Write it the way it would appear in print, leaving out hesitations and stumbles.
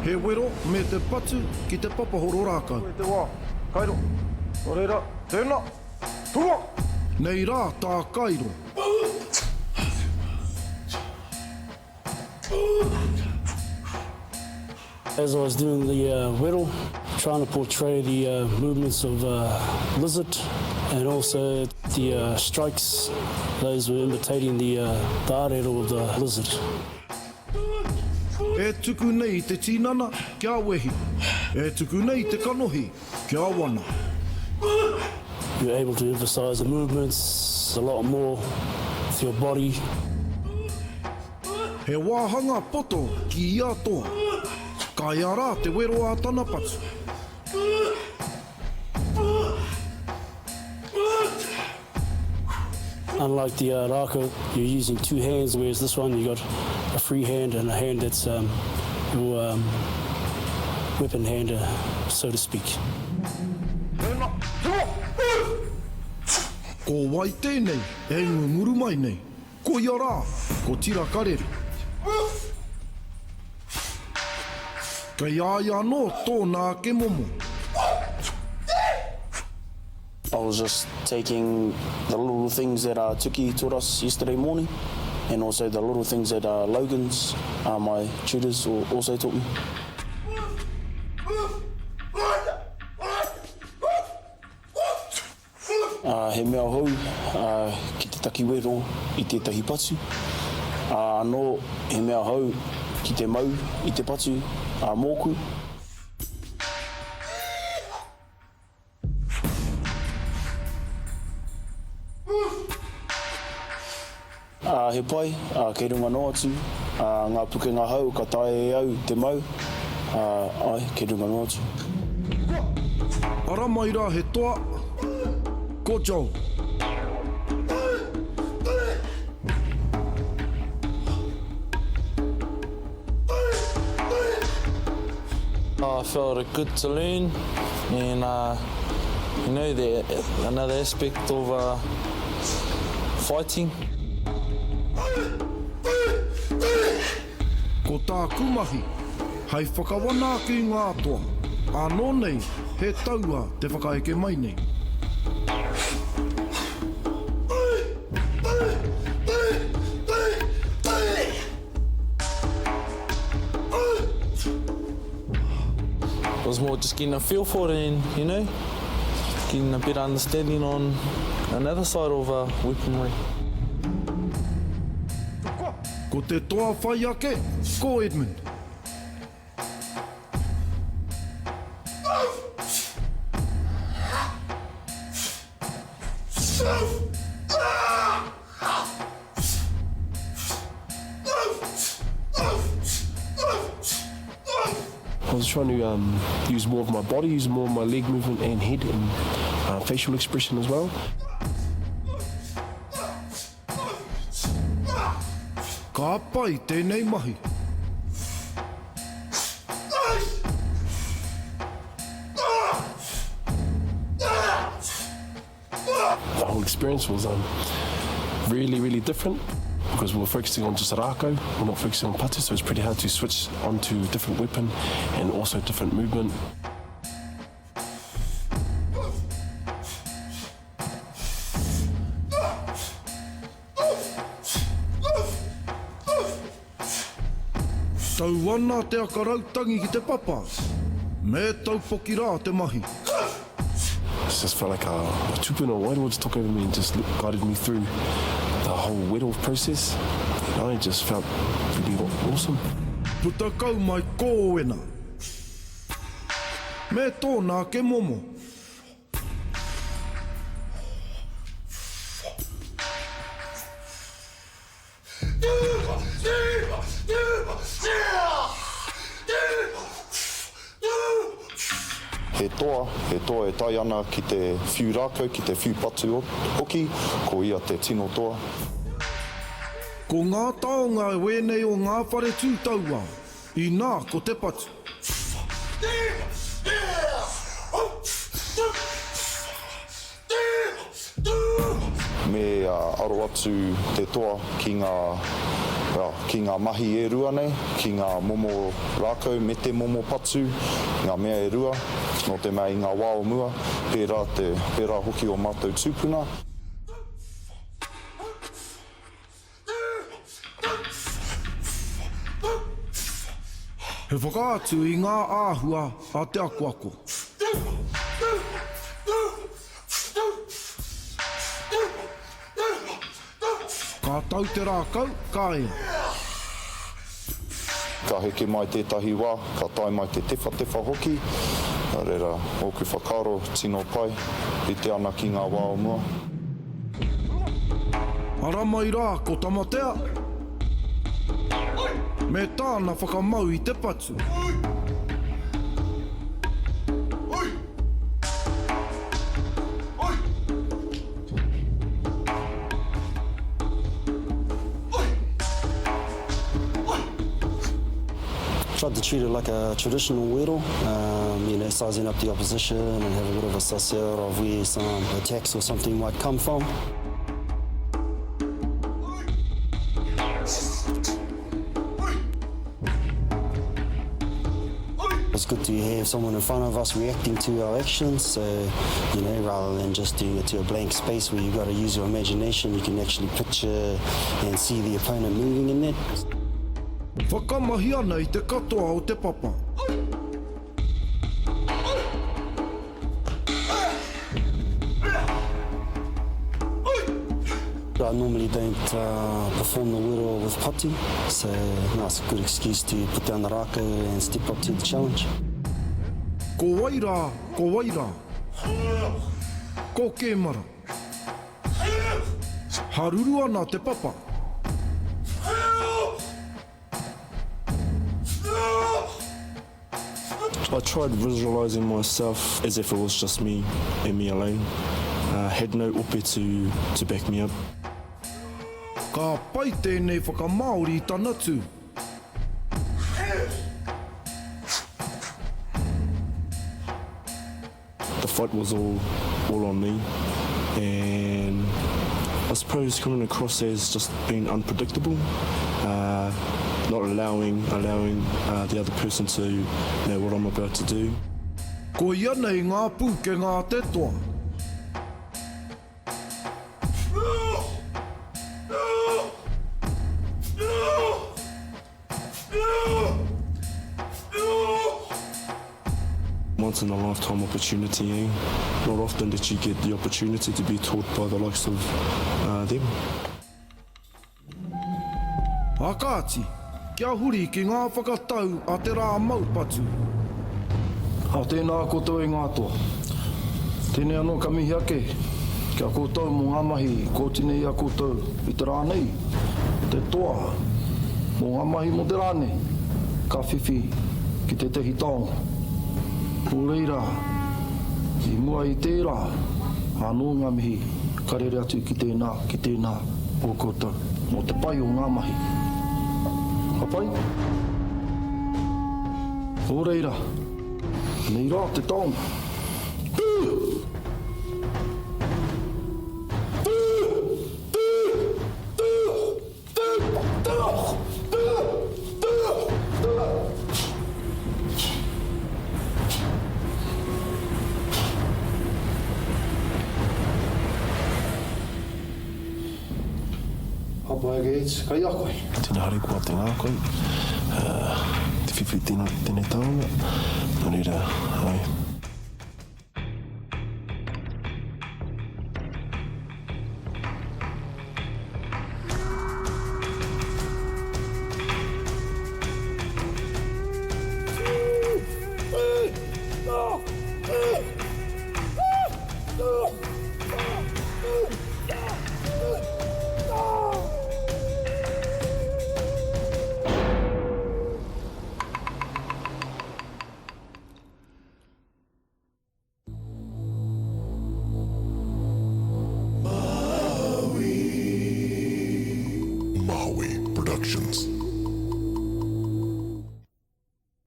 He wero me te patu ki te papahoro rākau. Koe te wā, Kairo. Nō reira, tēnā, tua! Nei rā tā Kairo. As I was doing the wero, trying to portray the movements of lizard and also the strikes, those were imitating the arero of the lizard. E tuku nei te tinana kia wehi, e tuku nei te kanohi kia wana. You're able to emphasise the movements a lot more with your body. He wāhanga poto ki ia toa. Kaea rā te wero a tana patu. Unlike the uh, rākau, you're using two hands, whereas this one you got a free hand and a hand that's um, your um, weapon hand, uh, so to speak. Ko wai tēnei e ngunguru mai nei? Koia rā, ko Tira Karere. Kei a ia anō tōna ake momo. I was just taking the little things that uh, Tuki taught us yesterday morning and also the little things that uh, Logan's, uh, my tutors, also taught me. Ā, he mea hou, ā, ki te taki wero i tētahi patu, ā, anō he mea hou ki te mau i te patu, ā, mōku. Ā, he pai, ā, kei runga noa atu, ā, ngā pukenga hou ka taea e au te mau, ā, āe, kei runga noa atu. Ara mai rā he toa, ko Joel. I felt it good to learn and uh, you know the another aspect of uh, fighting. Ko tāku mahi, hei whakawana ake i ngā toa, ānō nei he taua te whakaeke mai nei. It was more just getting a feel for it and, you know, getting a better understanding on another side of uh, weaponry. Ko te toa whai ake, ko Edmund. I was trying to um, use more of my body, use more of my leg movement and head and uh, facial expression as well. Ka pai tēnei mahi. The whole experience was um, really, really different because we were focusing on just rākau, we're not focusing on patu, so it's pretty hard to switch onto a different weapon and also different movement. Tau ana te aka rautangi ki te papa, me taupoki rā te mahi. It just felt like a, a tupuna wairua just took over me and just guided me through the whole wero process. And I just felt really awesome. Puta kau mai ko Owena. Me tōna ake momo. He toa, he toa e tae ana ki te whiu rākau, ki te whiu patu hoki, ko ia te tino toa. Ko ngā taonga wēnei o ngā whare tū tauā, inā ko te patu. Me aro atu te toa ki ngā. Ki ngā mahi e rua nei, ki ngā momo rākau me te momo patu, ngā mea e rua, nō te mea i ngā wā o mua, pērā te, pērā hoki ō mātou tūpuna. He whakaatu i ngā āhua a te akoako. Ka tau te rākau, ka ea. Ka heke mai tētahi wā, ka tae mai te tewhatewha hoki, nā reira, ōku whakaaro tino pai, rite ana ki ngā wā o mua. Ara mai rā ko Tamatea me tāna whakamau i te patu. Tried to treat it like a traditional wero, um, you know, sizing up the opposition and have a bit of a suss out of where some attacks or something might come from. It's good to have someone in front of us reacting to our actions, so, you know, rather than just doing it to a blank space where you've got to use your imagination, you can actually picture and see the opponent moving in that. Whakamahi ana i te katoa o te papa. I normally don't uh, perform the wero with patu, so no, it's a good excuse to put down the rākau and step up to the challenge. Ko wai rā, ko wai rā? Ko Kēmara. Haruru ana te papa. I tried visualising myself as if it was just me and me alone. Uh, had no ope to, to back me up. Ka pai tēnei whakamāori i tana tū. The fight was all, all on me and I suppose coming across as just being unpredictable, uh, not allowing, allowing uh, the other person to know what I'm about to do. Koia nei ngā pūkenga a te toa. Once in a lifetime opportunity, eh? Not often that you get the opportunity to be taught by the likes of uh, them. A kāti, kia huri ki ngā whakatau a te rā mau patu. A tēnā koutou e ngā toa. Tēnei anō ka mihi ake ki a koutou mō ngā mahi i kōti nei i a koutou i te rā nei, te toa mō ngā mahi mō te rā nei, ka whiwhi ki tētehi taonga. Nō reira, i mua i tērā, anō ngā mihi ka rere atu ki tēnā, ki tēnā o koutou, mō te pai o ngā mahi. Ka pai? Nō reira, nei rā te taonga. Hapa e Gates, kai a koe. Tino harikoa te ngākau, te whiwhi tēnei taonga, nō reira, āe. Maui Productions.